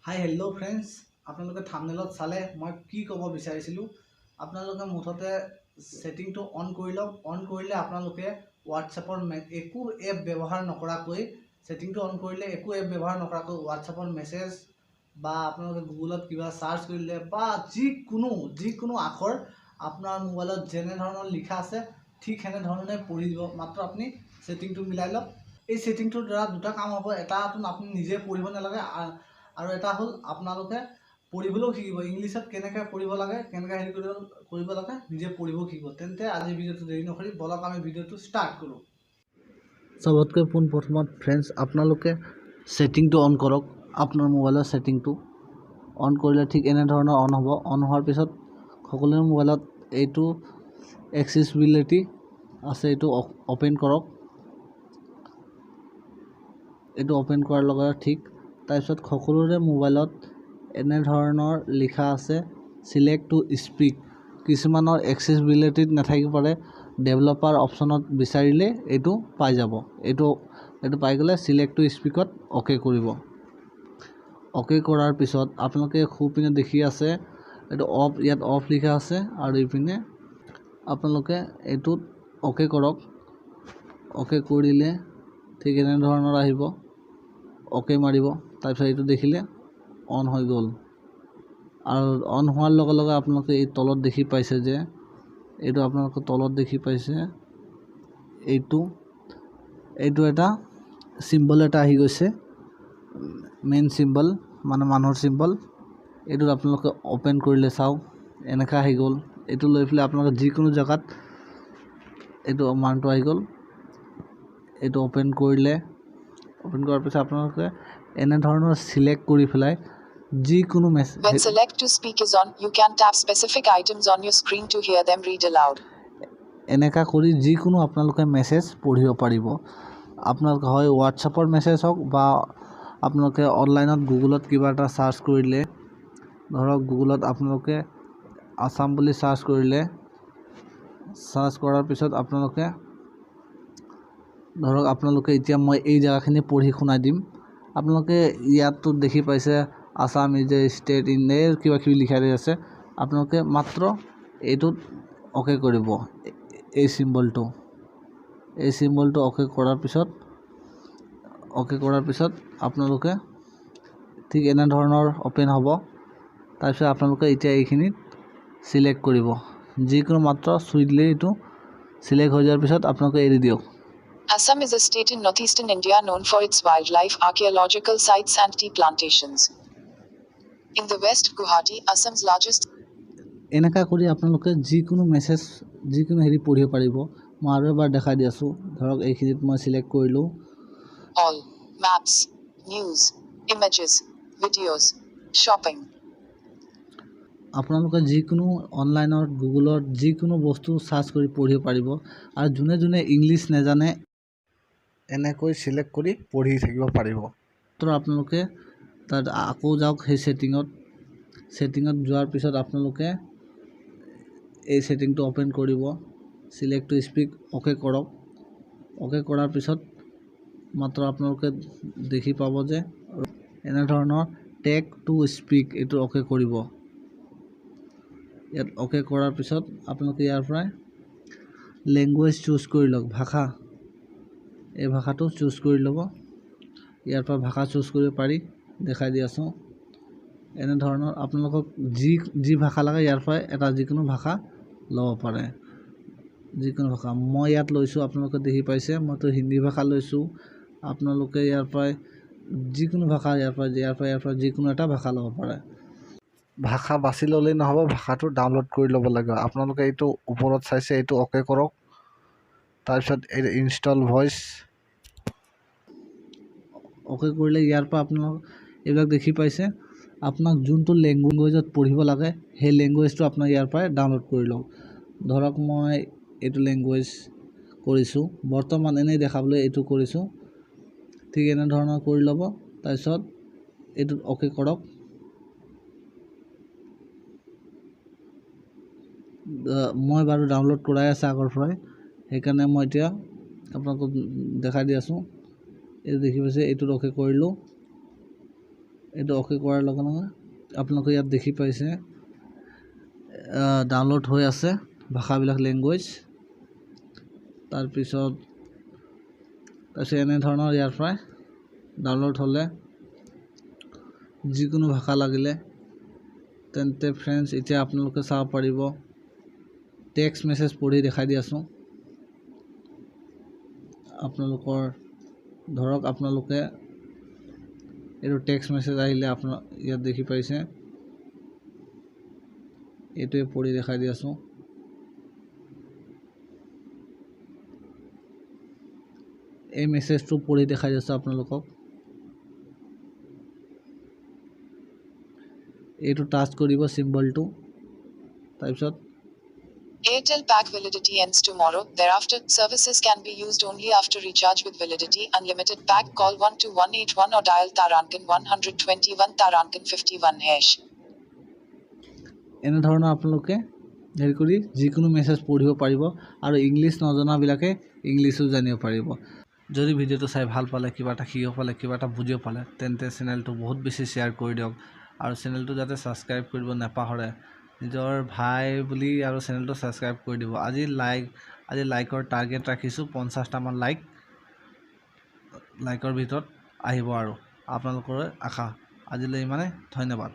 Hi hello' friends, আপোনালোকে থাম্বনেইলত চালে মই কি ক'ব বিচাৰিছিলোঁ। আপোনালোকে মুঠতে ছেটিংটো অন কৰি লওক। অন কৰিলে আপোনালোকে হোৱাটছএপৰ একো এপ ব্যৱহাৰ নকৰাকৈ, ছেটিংটো অন কৰিলে একো এপ ব্যৱহাৰ নকৰাকৈ হোৱাটছএপৰ মেছেজ বা আপোনালোকে গুগলত কিবা চাৰ্চ কৰিলে বা যিকোনো আখৰ আপোনাৰ মোবাইলত যেনেধৰণৰ লিখা আছে ঠিক সেনেধৰণে পঢ়ি দিব। মাত্ৰ আপুনি ছেটিংটো মিলাই লওক। এই ছেটিংটোৰ দ্বাৰা দুটা কাম হ'ব। এটা আপুনি নিজে পঢ়িব নালাগে আৰু এটা হ'ল আপোনালোকে পঢ়িবলৈও শিকিব। ইংলিছত কেনেকৈ পঢ়িব লাগে, কেনেকৈ হেৰি কৰিব লাগে, নিজে পঢ়িবও শিকিব। তেন্তে আজি ভিডিঅ'টো দেৰি নকৰি বলক আমি ভিডিঅ'টো ষ্টাৰ্ট কৰোঁ। চবতকৈ পোনপ্ৰথমত ফ্ৰেণ্ডছ, আপোনালোকে ছেটিংটো অন কৰক। আপোনাৰ মোবাইলৰ ছেটিংটো অন কৰিলে ঠিক এনেধৰণৰ অন হ'ব। অন হোৱাৰ পিছত সকলোৰে মোবাইলত এইটো এক্সেচিবিলিটি আছে, এইটো অ'পেন কৰক। এইটো অ'পেন কৰাৰ লগে লগে ঠিক তাৰপিছত সকলোৰে মোবাইলত এনেধৰণৰ লিখা আছে চিলেক্ট টু স্পীক। কিছুমানৰ এক্সেচিবিলিটিত নাথাকিব পাৰে, ডেভেলপাৰ অপশ্যনত বিচাৰিলে এইটো পাই যাব। এইটো পাই গ'লে চিলেক্ট টু স্পীকত অ'কে কৰিব। অ'কে কৰাৰ পিছত আপোনালোকে সোঁপিনে দেখি আছে এইটো অফ, ইয়াত অফ লিখা আছে আৰু ইপিনে আপোনালোকে এইটোত অ'কে কৰক। অ'কে কৰিলে ঠিক এনেধৰণৰ আহিব, অ'কে মাৰিব। তাৰপিছত এইটো দেখিলে অন হৈ গ'ল। আৰু অন হোৱাৰ লগে লগে আপোনালোকে এই তলত দেখি পাইছে যে এইটো আপোনালোকে তলত দেখি পাইছে এইটো এটা চিম্বল এটা আহি গৈছে, মেইন চিম্বল মানে মানুহৰ চিম্বল। এইটোত আপোনালোকে অ'পেন কৰিলে চাওক এনেকৈ আহি গ'ল। এইটো লৈ পেলাই আপোনালোকে যিকোনো জেগাত এইটো মানুহটো আহি গ'ল। এইটো অ'পেন কৰিলে, অ'পেন কৰাৰ পিছত আপোনালোকে এনেধৰণৰ চিলেক্ট কৰি পেলাই যিকোনো message. When select to speak is on, you can tap specific items on your screen to hear them read aloud. এনেকা কৰি যিকোনো আপোনালোকে মেছেজ পঢ়িব পাৰিব। আপোনালোকে হয় হোৱাটছএপৰ মেছেজ হওক বা আপোনালোকে অনলাইনত গুগলত কিবা এটা চাৰ্চ কৰিলে, ধৰক গুগলত আপোনালোকে আছাম বুলি চাৰ্চ কৰিলে, চাৰ্চ কৰাৰ পিছত আপোনালোকে ধৰক আপোনালোকে এতিয়া মই এই জেগাখিনি পঢ়ি শুনাই দিম। আপোনালোকে ইয়াততো দেখি পাইছে Assam is a state in এই কিবা কিবি লিখা আছে। আপোনালোকে মাত্ৰ এইটোত অ'কে কৰিব, এই চিম্বলটো অ'কে কৰাৰ পিছত, অ'কে কৰাৰ পিছত আপোনালোকে ঠিক এনেধৰণৰ অ'পেন হ'ব। তাৰপিছত আপোনালোকে এতিয়া এইখিনিত চিলেক্ট কৰিব, যিকোনো মাত্ৰ চুই দিলে এইটো চিলেক্ট হৈ যোৱাৰ পিছত আপোনালোকে এৰি দিয়ক। Assam is a state in northeastern India known for its wildlife, archaeological sites and tea plantations. In the west, Guwahati, Assam's largest. এনেকা কৰি আপোনালোকে যিকোনো মেছেজ যিকোনো হেৰি পঢ়িব পাৰিব। মই আৰু এবাৰ দেখাই দি আছোঁ। ধৰক এইখিনিত মই চিলেক্ট কৰিলোঁ। All maps, news, images, videos, shopping. আপোনালোকে যিকোনো অনলাইনত গুগলত যিকোনো বস্তু চাৰ্চ কৰি পঢ়িব পাৰিব। আৰু যোনে যোনে ইংলিছ নাজানে এনেকৈ চিলেক্ট কৰি পঢ়ি থাকিব পাৰিব। তো আপোনালোকে তাত আকৌ যাওক সেই ছেটিঙত। ছেটিঙত যোৱাৰ পিছত আপোনালোকে এই ছেটিংটো অ'পেন কৰিব, চিলেক্ট টু স্পীক অ'কে কৰক। অ'কে কৰাৰ পিছত মাত্ৰ আপোনালোকে দেখি পাব যে এনেধৰণৰ টেগ টু স্পীক এইটো অ'কে কৰিব। ইয়াত অ'কে কৰাৰ পিছত আপোনালোকে ইয়াৰ পৰাই লেংগুৱেজ চুজ কৰি লওক, ভাষা, এই ভাষাটো চুজ কৰি ল'ব। ইয়াৰ পৰা ভাষা চুজ কৰিব পাৰি, দেখাই দি আছোঁ। এনেধৰণৰ আপোনালোকক যি ভাষা লাগে ইয়াৰ পৰাই এটা যিকোনো ভাষা ল'ব পাৰে, যিকোনো ভাষা। মই ইয়াত লৈছোঁ, আপোনালোকে দেখি পাইছে মইতো হিন্দী ভাষা লৈছোঁ। আপোনালোকে ইয়াৰ পৰাই যিকোনো ভাষা ইয়াৰ পৰা যিকোনো এটা ভাষা ল'ব পাৰে। ভাষা বাছি ল'লেই নহ'ব, ভাষাটো ডাউনলোড কৰি ল'ব লাগিব। আপোনালোকে এইটো ওপৰত চাইছে, এইটো অ'কে কৰক। তাৰপিছত এই ইনষ্টল ভইচ অ'কে কৰিলে ইয়াৰ পৰা আপোনালোক এইবিলাক দেখি পাইছে। আপোনাক যোনটো লেংগুৱেজত পঢ়িব লাগে সেই লেংগুৱেজটো আপোনাক ইয়াৰ পৰাই ডাউনলোড কৰি লওক। ধৰক মই এইটো লেংগুৱেজ কৰিছোঁ, বৰ্তমান এনেই দেখাবলৈ এইটো কৰিছোঁ। ঠিক এনেধৰণৰ কৰি ল'ব। তাৰপিছত এইটোত অ'কে কৰক। মই বাৰু ডাউনলোড কৰাই আছে আগৰ পৰাই, সেইকাৰণে মই এতিয়া আপোনালোকক দেখাই দি আছোঁ। এইটো দেখি পাইছে, এইটোত অ'কে কৰিলোঁ। এইটো অ'কে কৰাৰ লগে লগে আপোনালোকে ইয়াত দেখি পাইছে ডাউনলোড হৈ আছে ভাষাবিলাক, লেংগুৱেজ। তাৰপিছত এনেধৰণৰ ইয়াৰ পৰাই ডাউনলোড হ'লে যিকোনো ভাষা লাগিলে তেন্তে ফ্ৰেণ্ডছ এতিয়া আপোনালোকে চাব পাৰিব। টেক্সট মেছেজ পঢ়ি দেখাই দি আছোঁ আপোনালোকৰ। ধৰক আপোনালোকে এইটো টেক্সট মেছেজ আহিলে আপোনাৰ ইয়াত দেখি পাইছে, এইটোৱে পঢ়ি দেখাই দি আছোঁ। এই মেছেজটো পঢ়ি দেখাই দি আছোঁ আপোনালোকক। এইটো টাচ কৰিব চিম্বলটো, তাৰপিছত Airtel pack validity ends tomorrow. Thereafter, services can be used only after recharge with validity. Unlimited pack, call 12181 or dial Tarankan 121 Tarankan 51 hash. এনেধৰণৰ আপোনালোকে হেৰি কৰি যিকোনো মেছেজ পঢ়িব পাৰিব আৰু ইংলিছ নজনাবিলাকে ইংলিছো জানিব পাৰিব। যদি ভিডিঅ'টো চাই ভাল পালে, কিবা এটা শিকিব পালে, কিবা এটা বুজিব পালে, তেন্তে চেনেলটো বহুত বেছি শ্বেয়াৰ কৰি দিয়ক আৰু চেনেলটো যাতে ছাবস্ক্ৰাইব কৰিব নাপাহৰে। নিজৰ ভাই বুলি আৰু চেনেলটো ছাবস্ক্ৰাইব কৰি দিব। আজি লাইকৰ টাৰ্গেট ৰাখিছোঁ 50টামান লাইকৰ ভিতৰত আহিব আৰু আপোনালোকৰ আশা। আজিলৈ ইমানে, ধন্যবাদ।